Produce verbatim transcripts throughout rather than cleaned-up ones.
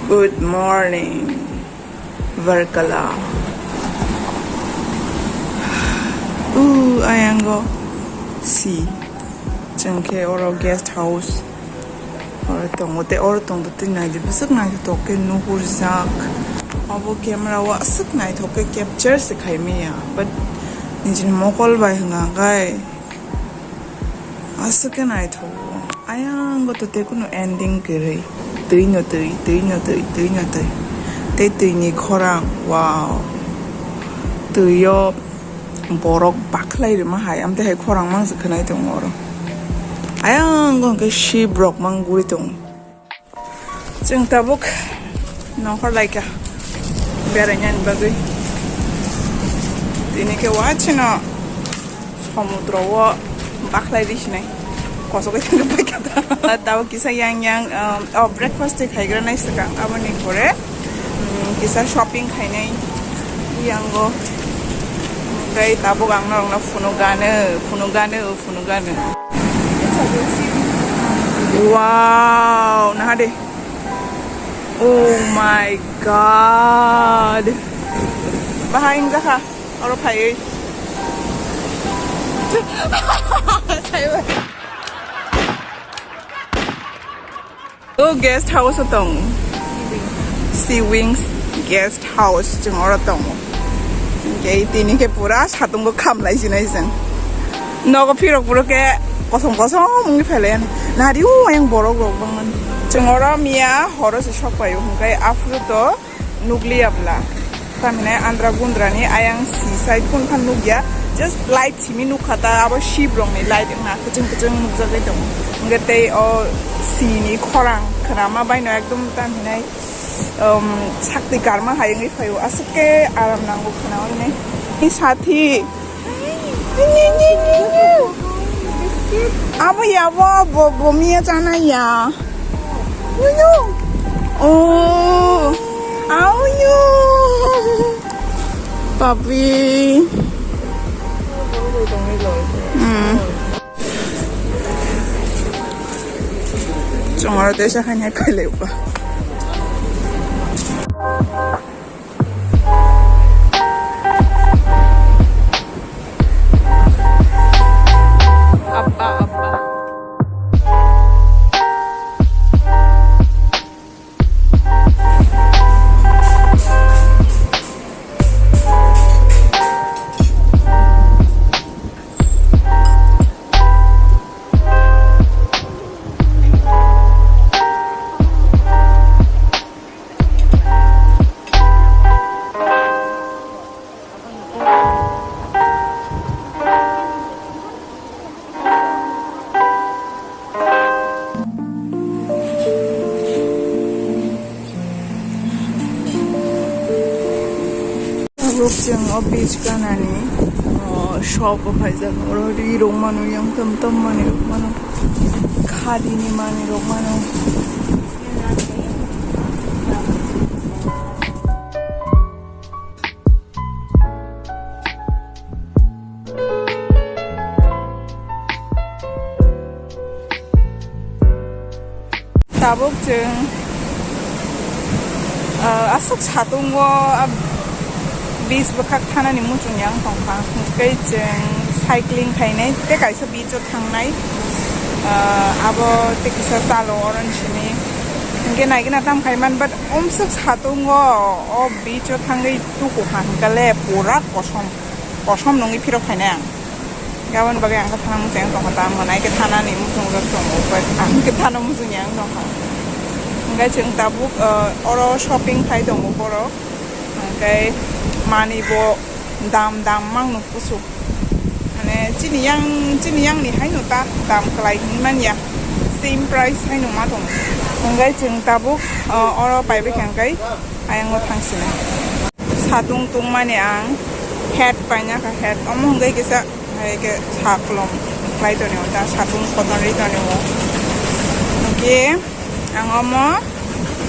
Good morning, Varkala. Uh, ayango si. Chwng khe oro guest house. Oro tongo, tei oro tongtwtwi naidi, bwswk naithothok khe nuhurjak. Obo camera o aswk naithok khe capture se khaimaya, but nijini mokol bai hwnka khe aswk khe naithogo. Ayang goto tei kunu ending kwrwi. Twi no twi, twi no twi, twi no twi. Tei twi ni khorang, wow. Twi o borok bakhlai rwma hai, amtwi hai khorang mang se khwnai tongo oro. Ayang go hwnkhe ship rok mang guri tongo. Chwng tabuk nongkhor laikha berainani bagwi. Tini khe wachino somudro o bakhlai risinai kosogwi thangwi paikha ta. Tabuk kisa yang yang, um, oh, breakfast twi khaigra nai swkang, aboni pore, um, kisa shopping khainai yango. Tei tabuk ang norokno phunuk gano, phunuk gano, phunuk gano. Wow, naha de. Oh my God. Bahai wngjakha. Oro phaiwi. O guest house o tong. Sea Wings guest house chwng oro tongo. Hwnkhe tini khe pura satungo khamlai sinai chwng. Nogo phirok puro khe kosom kosom wngwi phailai ani. Nari o ayang borok rok bangmani. Chwng oro miya horo se sok paio hwnkhe aphuru to nukliya bwla. Tamhinai andra gundra ni ayang si side kun phan nukya. Just light simi nukha ta, abo ship rok ni light wngna kwchwng kwchwng nukjagwi tongo. Hwnkhe tei o si ni khorang khwnama bai no ekdom tamhinai, um, sakti karma hai wngwi phaio. Aswk khe aram nango khwna hwnwi. Ni sathi. Abo ya, bo, bo, bo miya chana ya. Nyu, nyu. Oh. Au, nyu. Papi. Hmm. Chwng oro teisa khainai khailai ba. Abba, abba. Tabuk chwng o beach kanani, o, shop o khaijak, oro ri rok mano, yang tam tam manwi rok mano, khadi ni manwi rok mano. Tabuk chwng, ah, aswk satungo, ah, beach bwkhak thanani muchung yang tongkha. Hwnkhe chwng cycling khainai tei kaisa beach o thangnai. Ah, abo tei kisa chalo oroni simi. Hwnkhe naigwna tam khai man, but omswk satungo o beach o thangwi tukukha hwnkhe le pura kosom, kosom nungwi phirok khainai ang. Aboni bagwi ang khe thana muchung tongkha, ta ang nai khe thanani muchungjak tongo, but ang khe thana muchungya wng tongkha. Hwnkhe chwng tabuk, ah, oro shopping khai tongo borok, hwnkhe manwi bo dam dam mangno kusu, mane chini yang, chini yang ni haino ta dam kwlai hinwi manya, same price haino ma tongo. Hwnkhe chwng tabuk, ah, oro paibai kha hwnkhe ayango thangsinai. Satung tungmani ang hat paina kha, hat omo hwnkhe kisa hai khe sakolom khlai tonio ta, satung kotorwi tonio. Hwnkhe ang omo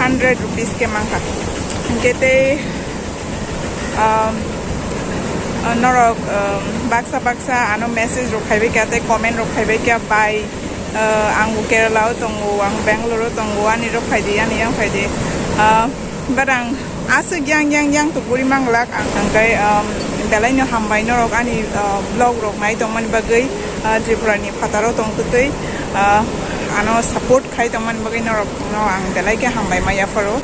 hundred rupees khe mankha. Hwnkhe tei, um, Norok, um, baksa baksa ano message rok phaibai kha tei comment rok phaibai kha, "Bai, uh, ang bo Kerala o tongo, ang Bangalore o tongo, ani rok phaidi, ani yang phaidi." Uh, but ang aswk yang yang yang to guri manglak ang, hwnkhe, um, belai no hambai norok ani, uh, vlog rok nai tongmani bagwi, uh, Tripura ni phataro tongtwtwi, uh, ano support khai tongmani bagwi norok no ang belai khe hambai ma yapharo.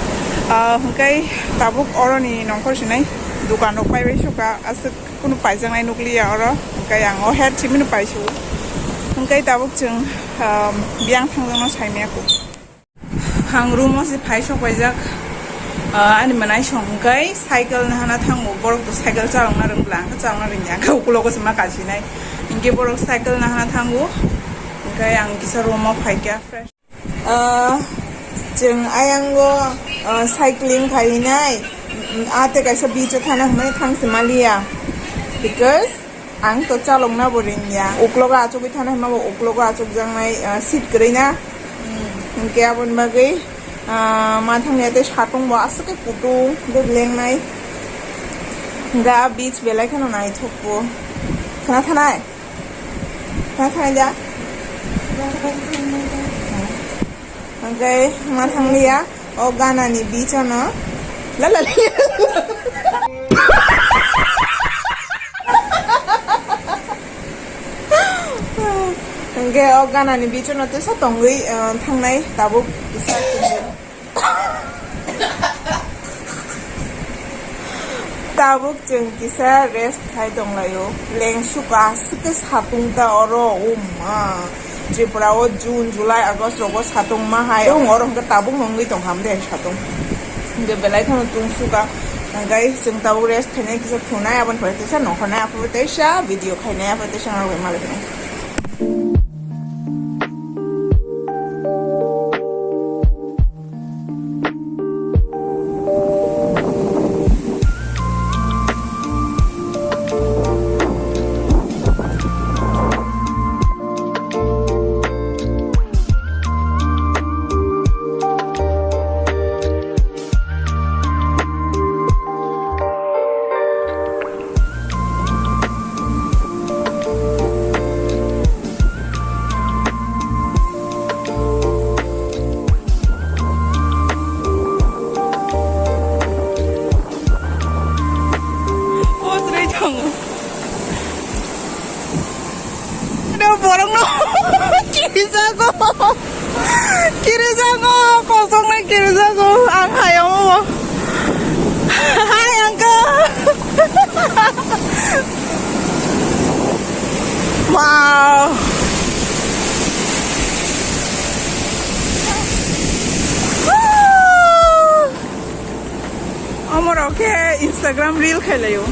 Uh, hwnkhe tabuk oroni nongkhor sinai. Dukan rok paibai suka, aswk kunu paijaknai nukliya oro, hwnkhe ang o head simi no paisio. Hwnkhe tabuk chwng, um, biyang thangjakno saimaya kho. Ang room o se phai sok paijak, uh, ani mwnai song hwnkhe cycle nahana thango, borok to cycle chalokna rwngla, ang khe chalokna rwngya, ang khe ukulogo se ma kasinai, hinkhe borok cycle nahana thango, hwnkhe ang kisa room o phaikha fresh. Ah, chwng ayango, ah, cycling khainai, mm, ah, tei kaisa beach o thana hwnmani thang se maliya, because ang to chalokna bo ringya. Uklogo achugwi thana hwnma bo uklogo achukjaknai, ah, seat kwrwi na. Hinkhe aboni bagwi, ah, ma thangya tei satung bo aswk khe kutung tei lengnai. Hinkhe ah beach belai kheno naithok bo. Khna thanai? Tha thai da. Hwnkhe ma thanglia o ganani beach-o no. La la la. Hwnkhe o ganani beach-o no tesa tongwi, uh, thangnai tabuk kisa. Tabuk chwng kisa rest khai tonglaio. Lengsuka aswk khe satung ta oro, o ma. Tripura o June, July, August rogo satung ma hai. Oro hwnkhe tabuk no wngwi tong ham de satung. Hwnkhe belai kheno tungsuka. Hwnkhe chwng tabuk rest khainai kisa thunai, aboni pore teisa nongkhornai, aphuru teisa video khainai, aphuru teisa norok bai malai khainai. Post rwi tongo. Borokno kirijago. Kirijago, kosoknai kirijago. Ang hayamo. Hi, uncle. Wow. Omorok khe Instagram reel khailaio.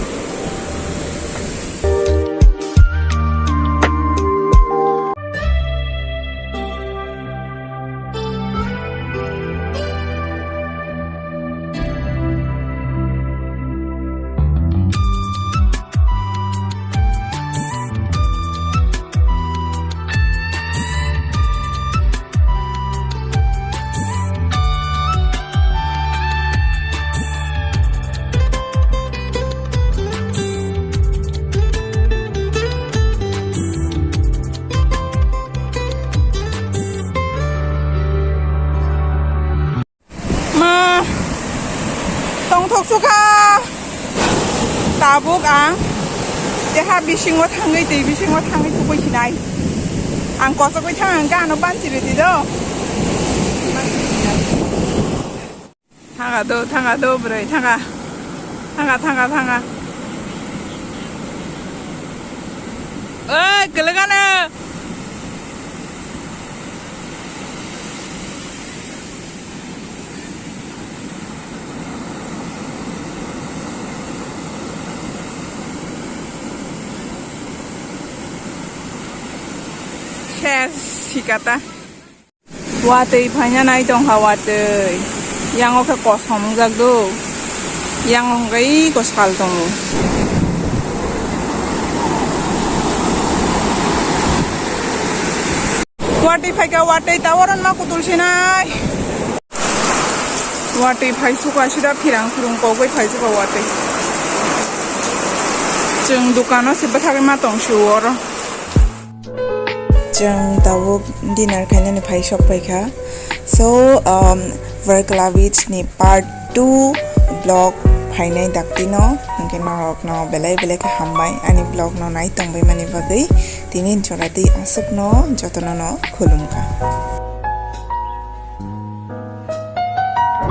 Ma, tongthok sukha. Tabuk ang teha bisingo thangwi, twi bisingo thangwi tubui sinai. Ang kosogwi thang, ang gano bansi ridi do. Thanga do, thanga do, bwrwi, thanga. Thanga, thanga, thanga. Oi, kwlwgano. Ses sikata. Watwi phaina nai tongkha watwi. Yango khe kosom wngjak do. Yango hwnkhe iko sal tongo. Watwi phaikha watwi, tawaron ma kutul sinai. Watwi phai sukha sida phirang phirung kogwi phai sukha watwi. Chwng dukano se bwthagwi ma tong sio oro. Chwng tabuk dinner khainani phai sok paikha. So, um, Verklavich ni part two vlog phainai daktino, hwnkhe norokno belai belai khe hambai ani vlog no nai tongbai mani bagwi. Tini jora tei aswkno jotono no khulumkha.